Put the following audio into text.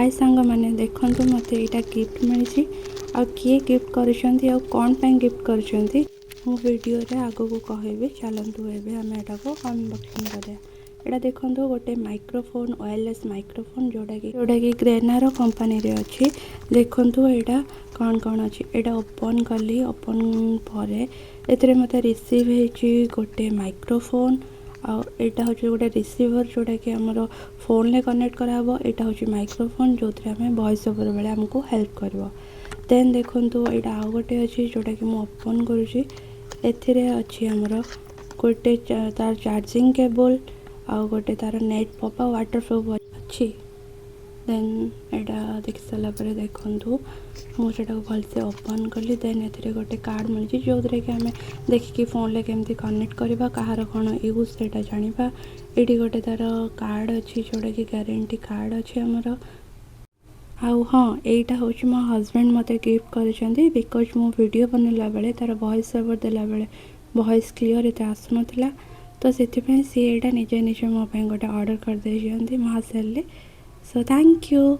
High ସାଙ୍ଗମାନେ, ଦେଖନ୍ତୁ, ମୋତେ ଏଇଟା ଗିଫ୍ଟ ମିଳିଛି। ଆଉ କିଏ ଗିଫ୍ଟ କରିଛନ୍ତି ଆଉ କ'ଣ ପାଇଁ ଗିଫ୍ଟ କରିଛନ୍ତି, ମୁଁ ଭିଡ଼ିଓରେ ଆଗକୁ କହିବି। ଚାଲନ୍ତୁ, ଏବେ ଆମେ ଏଟାକୁ ଅନବକ୍ସିଂ କରିବା। ଏଇଟା ଦେଖନ୍ତୁ, ଗୋଟେ ମାଇକ୍ରୋଫୋନ୍, ୱାୟରଲେସ୍ ମାଇକ୍ରୋଫୋନ୍, ଯେଉଁଟାକି ଗ୍ରେନାରୋ କମ୍ପାନୀରେ ଅଛି। ଦେଖନ୍ତୁ, ଏଇଟା କ'ଣ କ'ଣ ଅଛି। ଏଇଟା ଓପନ୍ କଲି। ଓପନ୍ ପରେ ଏଥିରେ ମୋତେ ରିସିଭ୍ ହେଇଛି ଗୋଟେ ମାଇକ୍ରୋଫୋନ୍ ଆଉ ଏଇଟା ହେଉଛି ଗୋଟେ ରିସିଭର୍, ଯେଉଁଟାକି ଆମର ଫୋନ୍ରେ କନେକ୍ଟ କରାହେବ। ଏଇଟା ହେଉଛି ମାଇକ୍ରୋଫୋନ୍, ଯେଉଁଥିରେ ଆମେ ଭଏସ୍ ଓଭର୍ ବେଳେ ଆମକୁ ହେଲ୍ପ କରିବ। ଦେନ୍ ଦେଖନ୍ତୁ, ଏଇଟା ଆଉ ଗୋଟେ ଅଛି, ଯେଉଁଟାକି ମୁଁ ଓପନ୍ କରୁଛି। ଏଥିରେ ଅଛି ଆମର ଗୋଟେ ତାର ଚାର୍ଜିଂ କେବୁଲ୍ ଆଉ ଗୋଟେ ତାର ନେଟ୍ ପପ୍ ଆଉ ୱାଟର୍ ପ୍ରୁଫ୍ ଅଛି। ଦେନ୍ ଏଇଟା ଦେଖି ସାରିଲା ପରେ ଦେଖନ୍ତୁ, ମୁଁ ସେଇଟାକୁ ଭଲସେ ଓପନ୍ କଲି। ଦେନ୍ ଏଥିରେ ଗୋଟେ କାର୍ଡ଼ ମିଳିଛି, ଯେଉଁଥିରେ କି ଆମେ ଦେଖିକି ଫୋନ୍ରେ କେମିତି କନେକ୍ଟ କରିବା, କାହାର କ'ଣ ୟୁଜ୍, ସେଇଟା ଜାଣିବା। ଏଇଠି ଗୋଟେ ତା'ର କାର୍ଡ଼ ଅଛି, ଯେଉଁଟାକି ଗ୍ୟାରେଣ୍ଟି କାର୍ଡ଼ ଅଛି ଆମର। ଆଉ ହଁ, ଏଇଟା ହେଉଛି ମୋ ହଜବେଣ୍ଡ ମୋତେ ଗିଫ୍ଟ କରିଛନ୍ତି, because ମୁଁ ଭିଡ଼ିଓ ବନେଇଲା ବେଳେ ତା'ର ଭଏସ୍ ଓଭର୍ ଦେଲାବେଳେ ଭଏସ୍ କ୍ଲିଅର୍ ଏତେ ଆସୁନଥିଲା। ତ ସେଥିପାଇଁ ସିଏ ଏଇଟା ନିଜେ ନିଜେ ମୋ ପାଇଁ ଗୋଟେ ଅର୍ଡ଼ର କରିଦେଇଛନ୍ତି ମହାସେଲ୍ରେ। Show thank you.